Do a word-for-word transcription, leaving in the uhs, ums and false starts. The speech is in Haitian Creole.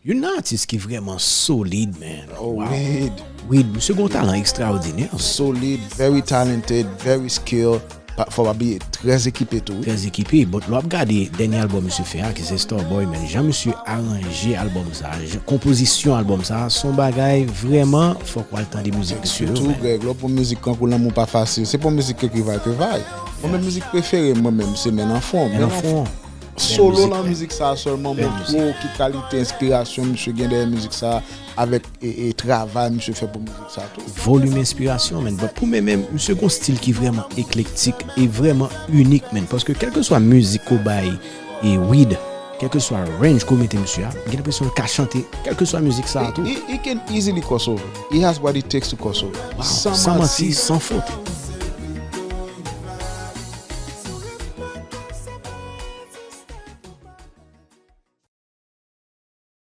Youn nan atis ki vrèman solid, man. Oh, Wid. Wid, misye gon talan ekstraòdinè. Solid, very talented, very skilled. Fò pa bliye, trè ekipe tou. Trè ekipe, but lè w ap gade dènye albòm misye fè a, ki se Starboy, man, jan misye aranje albòm sa, konpozisyon albòm sa, se yon bagay vrèman, fòk w al tande mizik misye yo. Sitou Greg, lè w pran mizik kankou Lanmou Pa Fasil, se pa yon mizik ke ki vay ke vay. Mwen menm mizik prefere mwen menm se Men Anfwon. Men Anfwon. Solo nan mizik sa sèlman montre w ki kalite enspirasyon misye gen dèyè mizik sa avèk e, e travay misye fè pou mizik sa tou. Volim enspirasyon, man. But pou mwen menm, misye gon stil ki vrèman eklektik e vrèman inik, man. Paske kèlkeswa mizik ke w bay e Wid, kèlkeswa range ke w mete misye a, m gen enpresyon l ka chante kèlkeswa mizik sa tou. He, he can easily cross over. He has what it takes to cross over. Wow, san manti, san fot.